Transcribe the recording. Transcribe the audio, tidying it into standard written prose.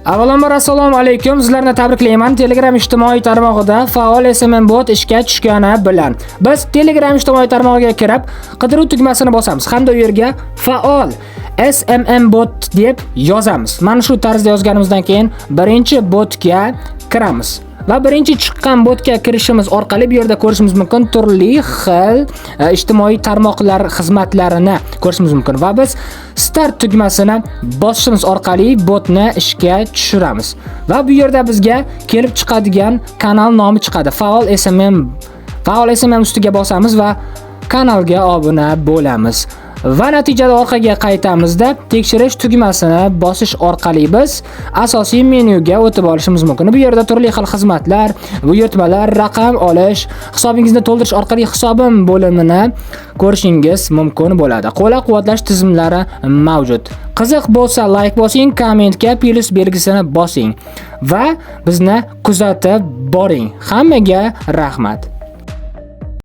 Avvalambor, assalomu alaykum. Sizlarni tabriklayman. Telegram ijtimoiy tarmog'ida faol SMM bot ishga tushgani bilan. Biz Telegram ijtimoiy tarmog'iga kirib, qidiruv tugmasini bosamiz hamda u yerga "faol SMM bot" deb yozamiz. Mana shu tarzda yozganimizdan keyin birinchi botga kiramiz. Va birinchi chiqqan botga kirishimiz orqali bu yerda ko'rishimiz mumkin turli xil ijtimoiy tarmoqlar xizmatlarini ko'rishimiz mumkin va biz start tugmasini bosishimiz orqali botni ishga tushiramiz. Va bu yerda bizga kelib chiqadigan kanal nomi chiqadi. Faol SMM. Faol SMM ustiga bosamiz va kanalga obuna bo'lamiz. Va natijada orqaga qaytamizda tekshirish tugmasini bosish orqali biz asosiy menyuga o'tib olishimiz mumkin. Bu yerda turli xil xizmatlar, buyurtmalar, raqam olish, hisobingizni to'ldirish orqali hisobim bo'limini ko'rishingiz mumkin bo'ladi. Qo'llab-quvvatlash tizimlari mavjud. Qiziq bo'lsa, like bosing, kommentga plyus belgisini bosing va bizni kuzatib boring. Hammaga rahmat.